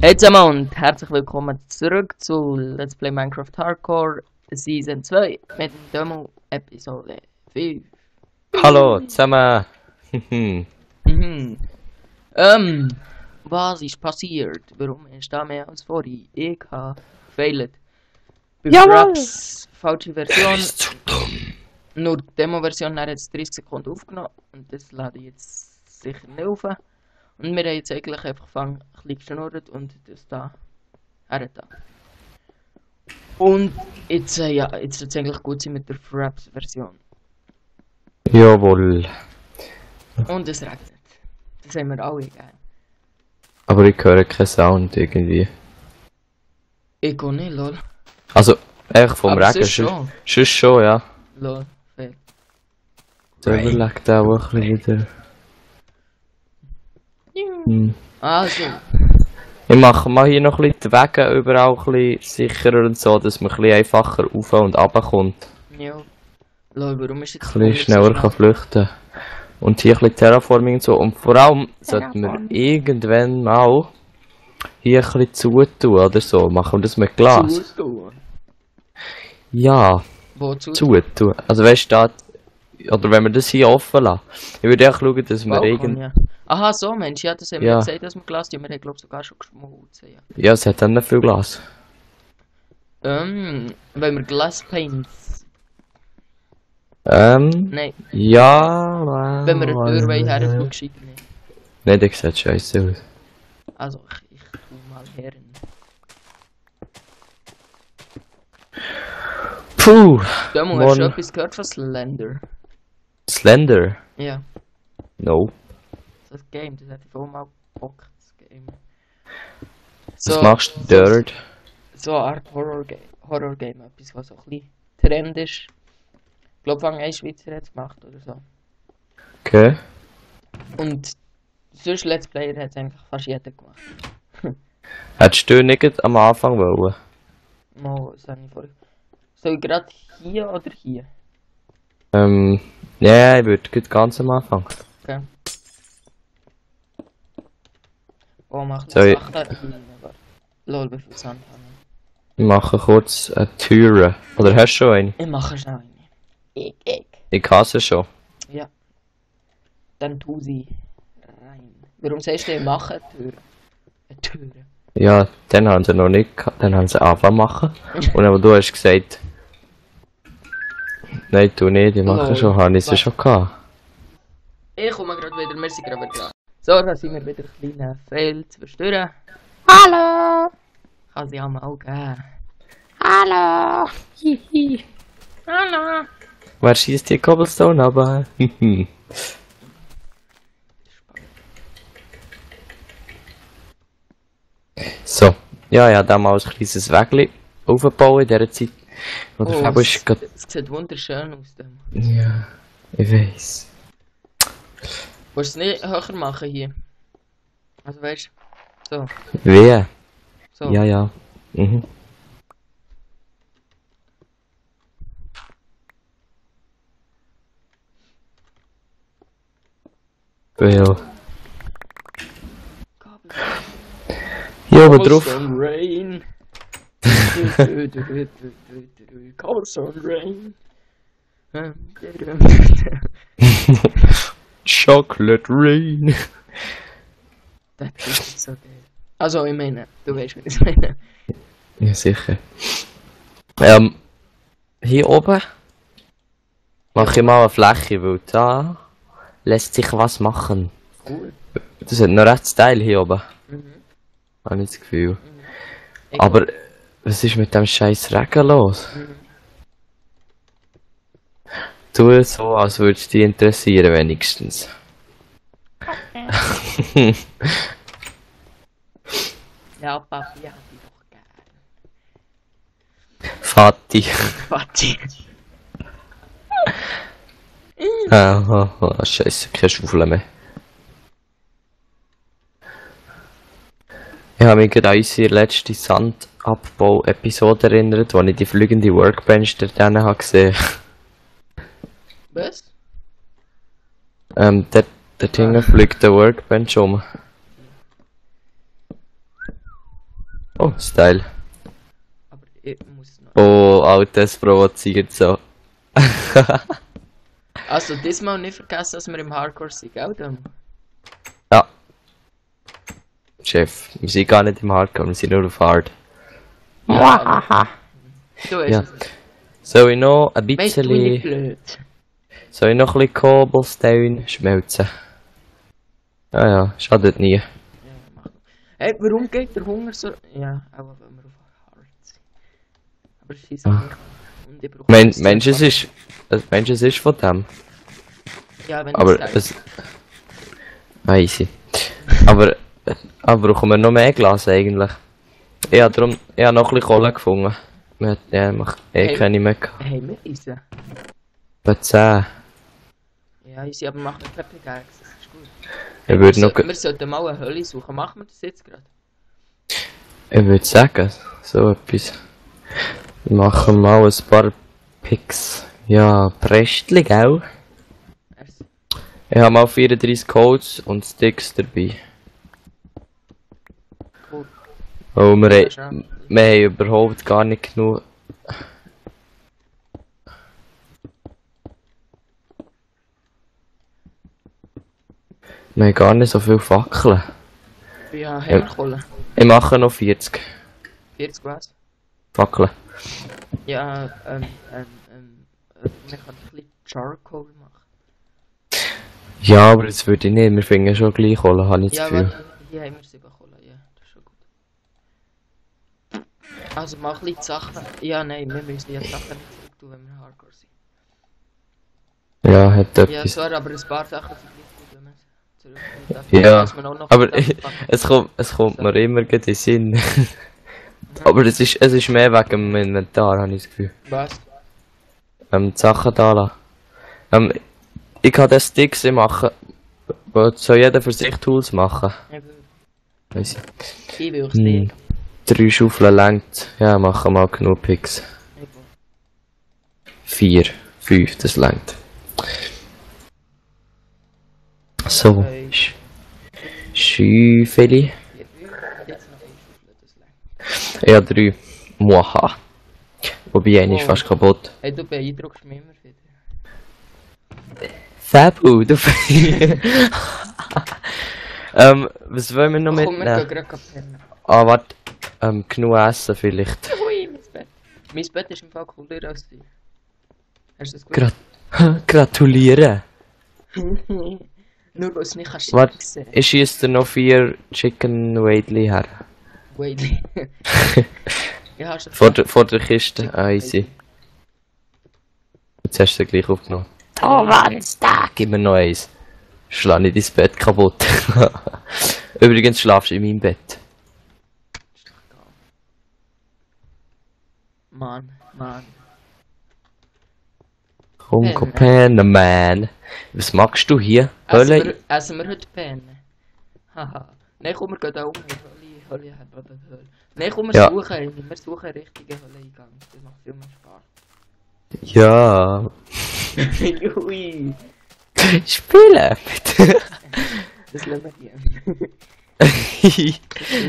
Hey zusammen und herzlich willkommen zurück zu Let's Play Minecraft Hardcore Season 2 mit dem Dömu Episode 5. Hallo zusammen! Was ist passiert? Warum ist da mehr als vorhin? Ich habe gefailt. Bei Raps falsche Version. Zu dumm. Nur die Demo-Version hat jetzt 30 Sekunden aufgenommen und das lade ich jetzt sicher nicht auf. Und wir haben jetzt eigentlich einfach ein bisschen geschnurrt und das da. Da. Und jetzt, jetzt wird es eigentlich gut sein mit der Fraps-Version. Jawohl. Und es regnet. Das haben wir alle gerne. Aber ich höre keinen Sound irgendwie. Ich gehe nicht, lol. Also, echt vom Aber Regen. sonst Schon, ja. Lol, fair. Der überlegt auch ein bisschen wieder. Also, Ich mache mal hier noch ein bisschen die Wege überall ein bisschen sicherer und so, dass man ein bisschen einfacher rauf und runter kommt. ja. Lol, warum ist jetzt Ein bisschen schneller kann flüchten. Und hier ein bisschen Terraforming und so. Und vor allem sollten wir irgendwann mal hier ein bisschen zutun oder so. Machen wir das mit Glas? Zutun? Ja, Wo zutun? zutun. Also weißt du, oder wenn wir das hier offen lassen. Ich würde auch schauen, dass wir Balkon, ja. Aha, so Mensch, ja, das haben wir Ja. gesagt, dass wir Glas haben. Wir haben, glaube ich, sogar schon geschmolzen, ja. Ja, es hat dann nicht viel Glas. Weil wir Glasspaints. Nein, Ja, wenn wir eine Tür wollen, her tun, gescheit nicht. Nein, der sieht scheiße aus. Also, ich tu mal her. Puh! Dömu, hast du etwas gehört von Slender? Slender? Ja, No. das Game, das hätte ich voll mal gebockt, das Game. Was machst du dort? So eine Art Horror-Game, etwas, was so ein bisschen Trend ist. Ich glaube, ein Schweizer hat es gemacht oder so. Okay. Und sonst Let's Player hat es eigentlich fast jeder gemacht. Hättest du nicht am Anfang wollen? Mal, was habe ich vorher? Soll ich gerade hier oder hier? Ja, ich würde ganz am Anfang. Okay. Oh, mach Soll ich- Sachen da rein, aber... Lol, wie viel Sand habe Ich mache kurz eine Tür. Oder hast du schon eine? ich? Ich mache schnell eine. Ich. Ich hasse schon. Ja. Dann tu sie rein. Warum sagst du, ich mache eine Tür? Eine Tür. Ja, dann haben sie noch nicht gehabt. Dann haben sie angefangen machen. Und aber du hast gesagt... Nein, du nicht, ich mache Oh, schon, habe ich sie was? schon gehabt. Ich komme gerade wieder, wir sind gerade wieder da. So, da sind wir wieder ein kleiner Fail zu verstören. Hallo! Kann sie einmal auch geben. Hallo! Hihi! Hallo! Wer schießt die Cobblestone aber? So, ja, ich habe da mal ein kleines Wägli aufgebaut in dieser Zeit. Und der Fabio ist gerade... es sieht wunderschön aus. Dem. Ja, ich weiss. Willst du es nicht höher machen hier? Also weißt du? So, Wie? so. Ja, ja. Mhm. Well. Hier oben drauf. Cobblestone Rain. Cobblestone Rain. Chocolate Rain. Das ist so geil. Also, ich meine, du weißt, wie ich es meine. Ja, sicher. Hier oben mache ich mal eine Fläche, weil da lässt sich was machen. Cool. Das hat noch recht Style hier oben. Mhm. Habe ich das Gefühl. Ich Aber was ist mit dem scheiß Regen los? Mhm. Tu es so, als würde es dich interessieren, wenigstens. Ja, Papi, hab ich doch gern. Vati. Papi. Scheiße, keine Schaufel mehr. Ich habe mich gerade an unsere letzte Sandabbau-Episode erinnert, wo ich die fliegende Workbench dort habe gesehen. Was? Dort hinten fliegt der Workbench um. Oh, Style. Aber ich muss noch. Oh, Alter, das provoziert so. Also diesmal nicht vergessen, dass wir im Hardcore sind, gell, Dömu? Ja. Chef, wir sind gar nicht im Hardcore, wir sind nur auf Hard. Mwahaha. Du weißt Ja. es nicht. Soll ich noch ein Weißt du, nicht bisschen... blöd? Soll ich noch ein bisschen Cobblestone schmelzen? Ja, ja, schadet nie. Ja, mach. Hey, warum geht der Hunger so... Ja, auch wenn wir auf Hard sind. Aber es ist nicht. Und ich brauche... Mensch, es ist von dem. Ja, wenn Aber es es... Weiss ich. Aber brauchen wir noch mehr Glas eigentlich? Ich habe noch ein bisschen Kohle gefunden. Ja, macht keine mehr gehabt. Haben wir Eisen? Etwa 10. Ja, Eisen, aber machen wir keine Pickaxe, das ist gut. Ich würde noch... Wir sollten mal eine Höhle suchen. Machen wir das jetzt gerade? Ich würde sagen, so etwas. Wir machen mal ein paar Picks. Ja, Prestli, gell? Merci. Ich habe mal 34 Codes und Sticks dabei. Cool. Oh, wir haben überhaupt gar nicht genug. Wir haben gar nicht so viel Fackeln. Ja, haben wir Kohle? Ich mache noch 40 40 was? Fackeln. Ja, wir können ein bisschen Charcoal machen. Ja, aber das würde ich nicht. Wir finden schon gleich Kohle, habe ich das Ja, Gefühl. warte, hier haben wir 7 Kohle, ja, das ist schon gut. Also mal ein bisschen die Sachen... Ja, nein, wir müssen die Sachen nicht zurück tun, wenn wir Hardcore sind. Ja, hat Ja, etwas. sorry, aber ein paar Sachen sind nicht gut, wenn man zurück tut. Ja, Muss man auch noch aber packen. es kommt mir immer gut in den Sinn. Aber es ist mehr wegen dem Inventar, habe ich das Gefühl. Was? Die Sachen da lassen. Ich kann den Sticks machen. Soll jeder für sich Tools machen? Weiss ich. Ich will es nicht. 3 Schaufeln längt. Ja, machen mal genug Picks. 4, 5, das längt. So. Schäufeli. Jetzt noch ein Schuffel, das längt. Ja, 3. Muaha. Wobei eine ist fast kaputt. Hey, du beeindruckst mich immer wieder. Fabu, du was wollen wir noch Komm, wir mitnehmen? gehen gerade pennen. Ah, warte. Genug essen vielleicht. Hui, mein Bett. Mein Bett ist im Fall cooler als dein. Hast du das gewusst? Gratulieren. Nur weil es nicht kannst Warte, sehen. ich schieße dir noch 4 Chicken Wadley her. Wait. Ja, hast du Vor der Kiste. Ah, easy. Jetzt hast du sie gleich aufgenommen. Thomas, da. Gib mir noch eins. Schlag nicht dein Bett kaputt. Übrigens schlafst du in meinem Bett. Mann. Komm, pennen, man. Was magst du hier? Höhle? Essen wir heute pennen? Haha. Nein, komm, wir gehen da um. Hölle. Nein, komm, wir Ja. suchen einen. Wir suchen einen richtigen Höhleeingang. Das macht viel mehr Spaß. Ja. Ui. Spielen! Das lassen wir hier. Das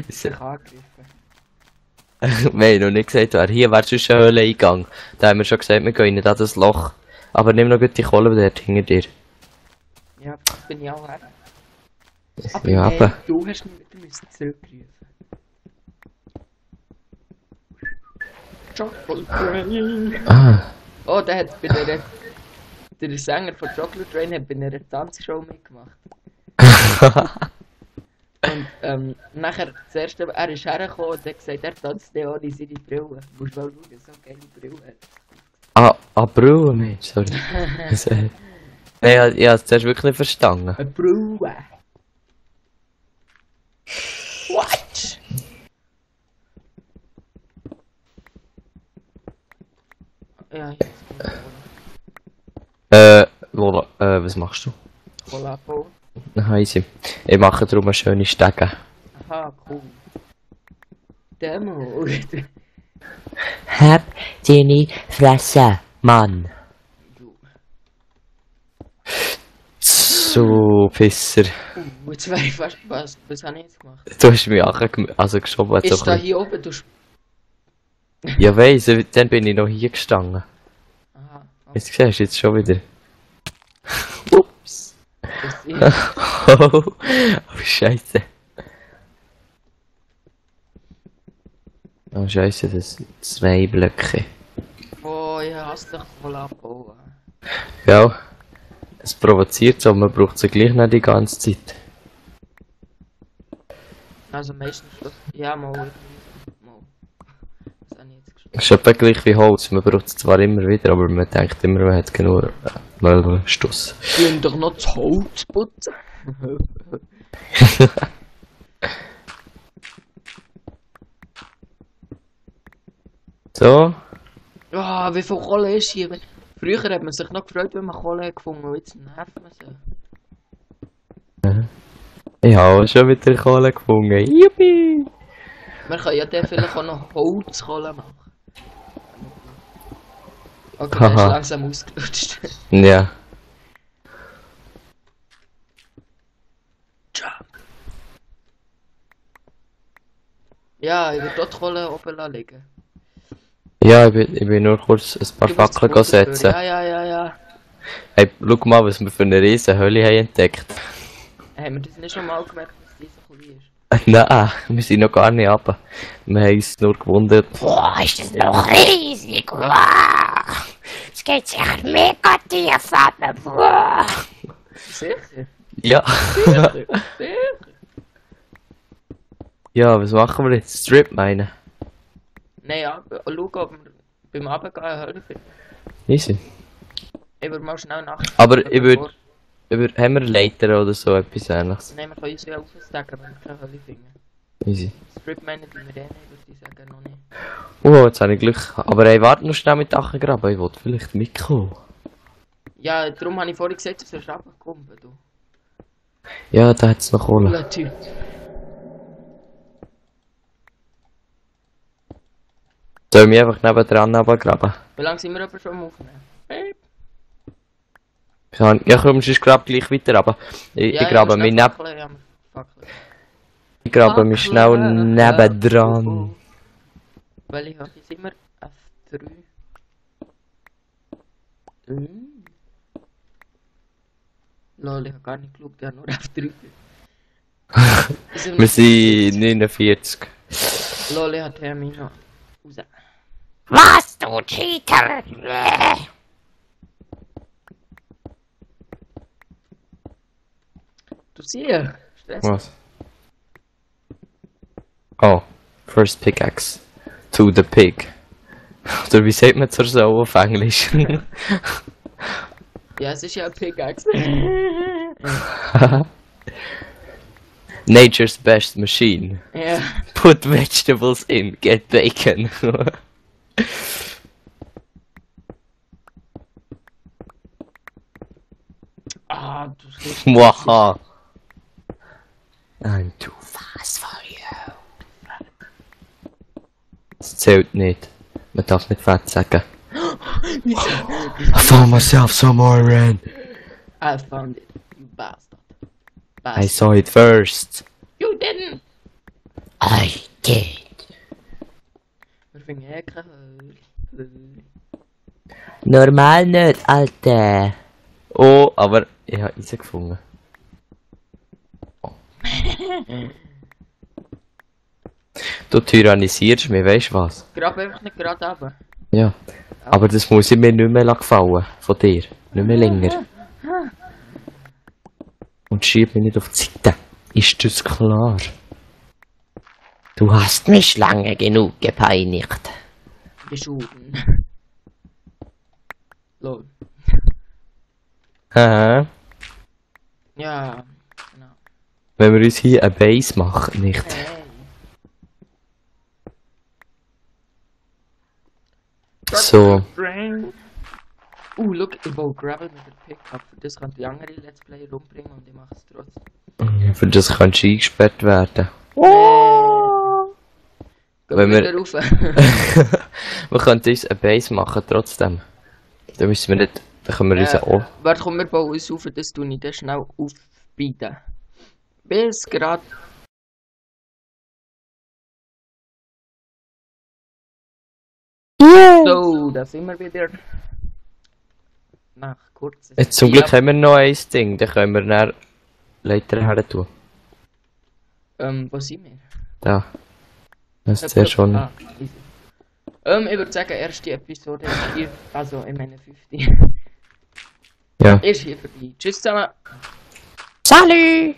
ist sich angegriffen. Wir haben noch nicht gesagt, wer hier wäre sonst ein Höhleneingang. Da haben wir schon gesagt, wir gehen nicht an das Loch. Aber nimm noch gut die Kohle dort hinter dir. Ja, das bin ich auch her. Aber Ja, nein, aber. du hast mich wieder müssen zurückrufen. Chocolate Train. Ah. Oh, der hat bei der Sänger von Chocolate Train hat bei einer Tanzshow mitgemacht. Und nachher, das erste, er ist hergekommen und hat gesagt, er tanzt nicht ohne seine Brille. Musst mal schauen, so geile Brille. Brille, Mensch, sorry. Nein, ich habe es zuerst wirklich nicht verstanden. Eine Brille. What? Ja, jetzt Lola, was machst du? Cola Bowl. Easy. Ich mache darum eine schöne Stege. Aha, cool. Dömu. Hab deine Fresse, Mann. So, Pisser. jetzt weiß ich fast, was habe ich jetzt gemacht? Du hast mich also geschoben. Ist So da ein hier oben, ja, weiss, dann bin ich noch hier gestanden. Aha, okay. Jetzt siehst du jetzt schon wieder. Ups. Oh, Scheiße. Oh, Scheiße, das sind 2 Blöcke. Oh, ich hasse dich voll abbauen. Ja, es provoziert so, man braucht sie gleich nicht die ganze Zeit. Also meistens, ja, mal. Was habe ich jetzt geschrieben? Es ist etwa gleich wie Holz, man braucht es zwar immer wieder, aber man denkt immer, man hat genug Müllstoss. Wir können doch noch das Holz putzen. So. Ah, wie viel Kohle ist hier? Früher hat man sich noch gefreut, wenn man Kohle hat gefunden, und jetzt nervt man sich. Ich habe schon wieder Kohle gefunden. Yippie! Man kann ja dann vielleicht auch noch Holzkohle machen. Okay, der ist Haha. langsam ausgelutscht. Ja. Ja, ich würde dort Kohle oben liegen. Ja, ich bin nur kurz ein paar Fackeln setzen. Ja. Hey, schau mal, was wir für eine riesen Höhle haben entdeckt. Haben wir das nicht schon mal gemerkt, dass die so klein ist? Nein, wir sind noch gar nicht runter. Wir haben uns nur gewundert. Boah, ist das noch riesig. Wow. Es geht sicher mega tief runter. Boah. Sicher? Ja. Sicher? Ja, was machen wir jetzt? Strip meinen? Nein, ja, schau, ob wir beim Abendgehen eine Höhle finden. Easy. Ich würde mal schnell nach. Aber ich würde... Haben wir Leiter oder so etwas ähnliches? Nein, wir können uns ja aufstecken, wenn wir keine Höhle finden. Easy. Strip meinen die wir eh nicht, würde ich sagen, noch nicht. Oh, jetzt habe ich Glück. Aber hey, warte noch schnell mit Dachengraben. Ich wollte vielleicht mitkommen. Ja, darum habe ich vorhin gesagt, du sollst runterkommen, du. Ja, da hat es noch Kohle. Cooler Typ. Soll ich mich einfach nebendran runtergraben? Wie lange sind wir aber schon am Aufnehmen? Ja, komm, sonst grab gleich weiter, aber ich grabe mich Ich grabe mich schnell nebendran. Weil ich habe jetzt immer F3. Lol, ich habe gar nicht geschaut, ich habe nur F3. Wir sind 49. Lol, ich habe Termin noch raus. Was, du Cheater? Du siehst, Stress. Was? Oh, first pickaxe. To the pig. Oder wie sagt man zur Sau auf Englisch? Ja, es ist ja ein Pickaxe. Nature's best machine. Ja. Put vegetables in, get bacon. Ah, du siehst. Waha. I'm too fast for you. Das zählt nicht. Man darf nicht fett sagen. I found myself some more iron. I found it, you bastard. I saw it first. You didn't! I did. Wir finden eh keine Höhle. Normal nicht, Alter. Oh, aber ich habe Eisen gefunden. Oh. Du tyrannisierst mich, weißt du was? Grab einfach nicht gerade runter. Ja. Aber das muss ich mir nicht mehr gefallen. Von dir. Nicht mehr länger. Und schieb mich nicht auf die Seite. Ist das klar? Du hast mich lange genug gepeinigt. Geschoben. Lol. Hä? Ja, genau. Wenn wir uns hier eine Base machen, nicht. Hey. So. Look, ich baue Gravel mit der Pickup. Für das kann die andere Let's Player umbringen und ich mache es trotzdem. Für das kannst du eingesperrt werden. Gehen Wenn wir wir- wieder rauf. Wir könnten uns eine Base machen, trotzdem. Dann müssen wir nicht... Dann können wir uns auch... Warte, komm, wir bauen uns auf, das tue ich dann schnell aufbieten. Bis grad. So, da sind wir wieder. Nach kurzer Jetzt zum Glück haben wir noch ein Ding, dann können wir dann Leiter her tun. Wo sind wir? Da. Das ist sehr schon. Easy. Ich würde sagen, erste Episode ist hier, also ich meine 50. Ja. Ist hier vorbei. Tschüss zusammen. Salut!